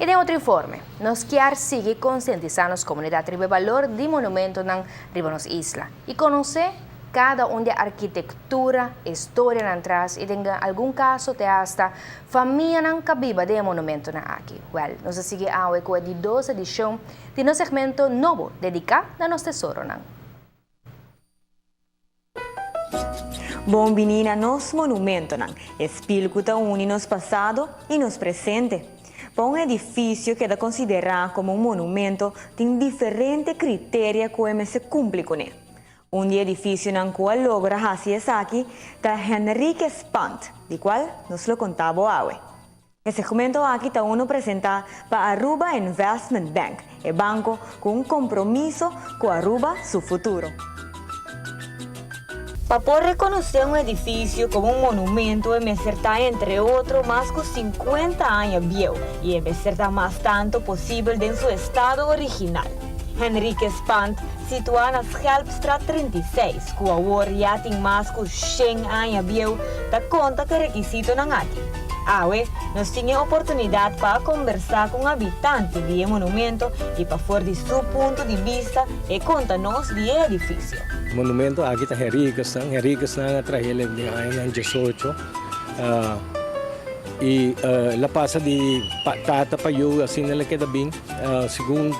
Y den otro informe, nos kier sigui concientisa nos comunidad riba e balor di monumentonan riba nos isla y conoce cada un di arquitectura, historianan tras y den algun caso te hasta famianan cu a biba den e monumentonan aki. Wel, nos a sigui awe cu e di dos edicion di nos segmento nobo dedica na nos tesoronan. Bon bini na nos monumentonan, e spil ku ta uni nos pasado i nos presente. Pa un edifisio keda konsiderá komo un monumento tin diferente kriteria ku e mester kumpli kuné. Un di edifisionan ku a logra hasi esaki ta Henriquez Pand, di kual nos lo konta bo awe. E segmento aki ta unu presentá pa Aruba Investment Bank, e banko ku un kompromiso ku Aruba su futuro. Pa por rekonosé un edifisio komo un monumento e mester ta entre otro mas ku sinkuenta aña bieu i e mester ta mas tantu posibel den su estado original. Henriquez Pand, situá na Schelpstraat 36, ku awor ya tin mas ku shen aña bieu, ta konta ku e rekisitonan aki. Awe, nos tin e oportunidat pa a kombersá ku un habitante di e monumento i pa for di su punto di bista e konta nos di e edifisio. Monumento aki ta Henriqueznan. Henriqueznan a traha el den añanan diesocho i el a pasa di tata pa yu, asina el a keda bin. Segun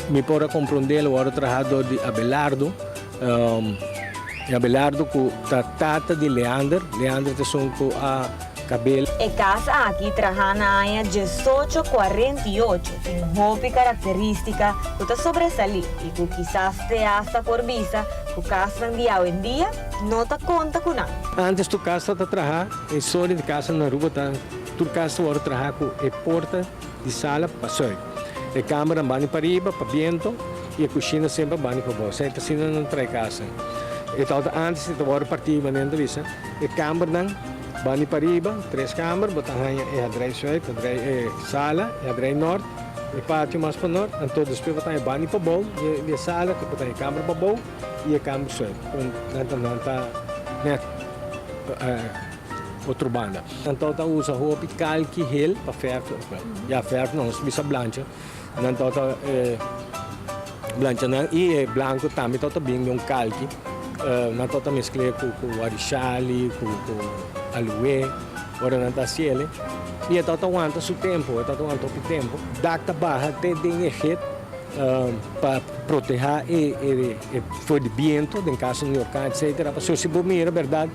mi por a komprondé el a wòrdu traha dor di Abelardo. E Abelardo ku ta tata di Leander. Leander ta esun ku a kabel. E kas aki traha na aña 1848 tin hopi karakterístika ku ta sobresalí i ku kisas te asta por bisa ku kasnan di awendia no ta konta ku nan. Antes tur kas ta traha, e historia di kasnan na Aruba ta tur kas ta wòrdu traha ku e porta di sala pa sùit. E kambernan bani pariba pa biento i e kushina semper bani pabou. Esei ta asina nan trae kasa. E tabata antes e ta wòrdu partí manera ta bisa e kambernan bani pariba, tres kamber, bo ta haña e hadrei sùit, hadrei e sala, e hadrei nòrt, e patio mas pa nòrt, anto despues bo ta haña bani pabou di e sala, bo ta haña e kamber pabou i e kamber sùit. Nan ta nan ta nèt. Otro banda. Nan tabata usa hopi kalki hel pa verf. Ya verf no, nos bisa blancha. Nan tabata blancha nan i e blanco tambe tabata bin den un kalki. Nan tabata mescl'é ku warishali, ku alué, ora nan ta hasiel. I e tabata wanta su tempo, e tabata wanta hopi tempo. Dak ta baha te den e het. Pa proteha e for di biento den caso di orkan etcetera pasobra si bo mira berdad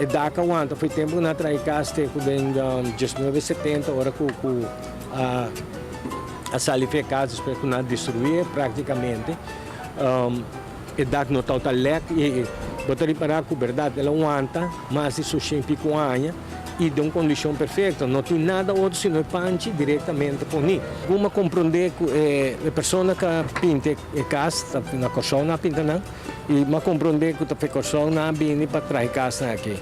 e dak a wanta for e tempo cu nan a traha e cas te cu den diesnuebe setenta ora cu cu a sali for e cas despues cu nan a destruye practicamente e dak no tabata lek y bo ta ripara cu berdad el a wanta mas di su shen pico aña. i den un kondishon perfekto. No tin nada otro sino e panchi direktamente poni. Ku a komprondé ku e persona ku a pinta e kas, ta na Kòrsou nan a pinta nan, i mi a komprondé ku ta fe Kòrsou nan a bini pa traha e kasnan aki.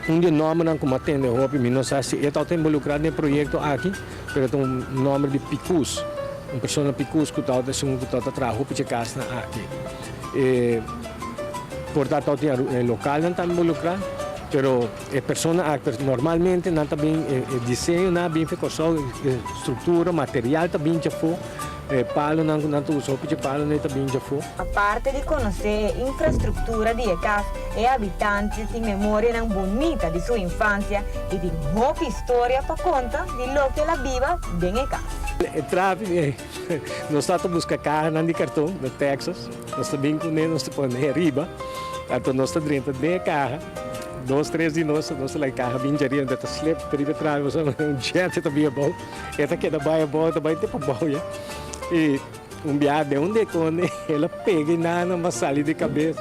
Un di e nòmbernan ku mi a tende hopi, mi no sa si e tabata involukrá den e proyekto aki, pero ta un nòmber di Picus, un persona Picus ku tabata esun ku tabata traha hopi dje kasnan aki. E por ta tabata tin e lokalnan ta involukrá. Pero e persona aki, normalmente nan ta bin, e diseñonan a bin for Kòrsou, e struktura, material ta bin djafó, e palonan ku nan ta usa hopi dje palonan ta bin djafó. Aparte di konosé e infrastruktura di e kas, e habitante tin memorianan bunita di su infansia i tin hopi historia pa konta di loke el a biba den e kas. E trafi, nos tabata buska kahanan di karton na Texas, nos ta bin kuné, nos ta pone ariba. Anto nos ta drenta den e kaha, dos tres di nos, nos ta laga e kaha bin djariba, anto e ta slip riba e trapi, pasobra un jet ta bin abou, e ta keda bai abou, e ta bai te pabou ya. I un biaha den un dekon el a pega e nana mas sali di kabes,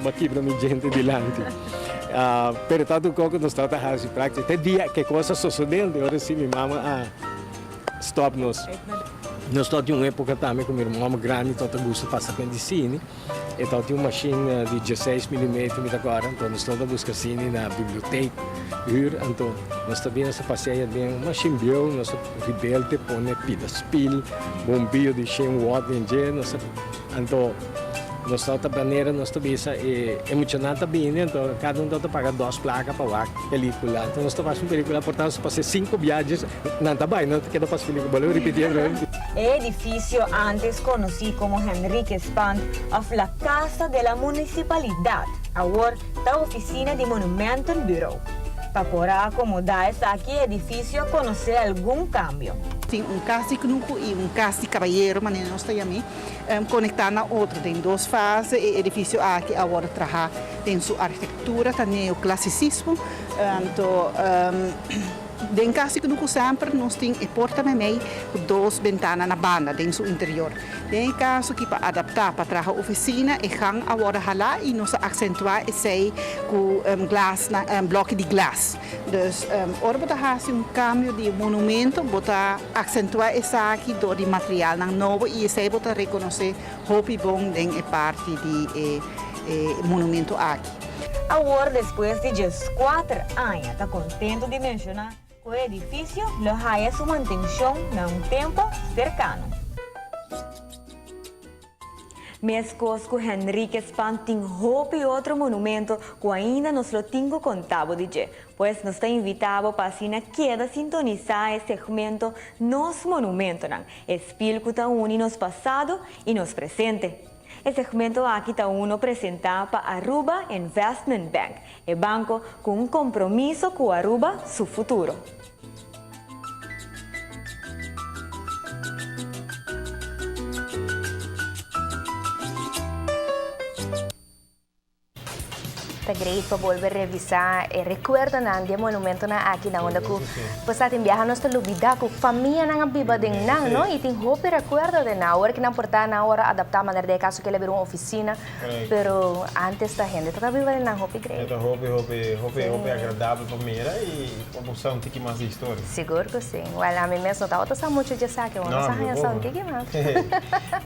m'a kibra mi djente dilanti. Pero ta tur kos ku nos tabata hasi práktika. Te dia ku e kos a sosodé, anto e ora si mi mama a stòp nos. Nos tabatin un époka tambe ku mi ruman grandi tabata gusta pasa pen di sini. E tabatin un mashin di dieseis milimeter mi ta kòrda, anto nos tabata buska sini na bibliotek hür, anto nos ta bini nos ta pasea ya den un mashin bieu, nos ta ribelte pone pida spil, bombillo di shen watt den dje, nos ta, anto Nos tabata manera nos ta bisa e e muchanan ta bini anto kada un tabata paga dos plaka pa wak pelicula. Anto nos ta wak un pelicula por tanto pasa cinco biaha nan ta bai nan ta keda pasa pelicula bolbe ripiti otro bes. E edificio antes conoci como Henriquezpand of La Casa de la Municipalidad, awor ta oficina di Monumentenbureau. Pa por a acomoda esaki e edificio a conoce algun cambio. Tin un cas di knuku y un cas di cabayero manera nos ta yam'é. Konektá na otro den dos fase. E edifisio aki a wòrdu trahá den su arkitektura ta neoklasisismo. Anto den kasi kunuku semper nos tin e porta meimei ku dos bentana na banda den su interior. Den e kaso aki pa adaptá pa traha ofisina e gang a wòrdu halá i nos a aksentuá esei ku glas blòki di glas. Dus ora bo ta hasi un kambio di monumento bo ta Aksentuá esaki dor di materialnan nobo i esei bo ta rekonosé hopi bon den e parti di e monumento aki. Awor despues di djeskuater aña ta kontentu di menshoná ku e edifisio lo haya su mantenshon na un tempo serkano. Meskos ku Henriquez Pan tin hopi otro monumento ku ainda nos lo tin ku konta bo di dje. Pues nos ta invita bo pa asina keda sintonisá e segmento Nos Monumentonan, e spil ku ta uni nos pasado i nos presente. E segmento aki ta uno presentá pa Aruba Investment Bank, e banko ku un kompromiso ku Aruba su futuro. Ta great pa bolbe revisa e recuerdonan di e monumentonan aki na unda cu pues sa tin biaha nos ta lubida cu famianan a biba den nan, no? Y tin hopi recuerdo den nan. Awor ki nan por ta nan ora adapta manera di e caso kila bira un oficina. Pero antes ta hende ta biba den nan hopi great. E ta hopi hopi hopi hopi agradabel pa mira y pa bo sa un tiki mas di historia. Sigur cu si. Well ami mes no tabata sa mucho dje esaki, awor nos a haña sa un tiki mas.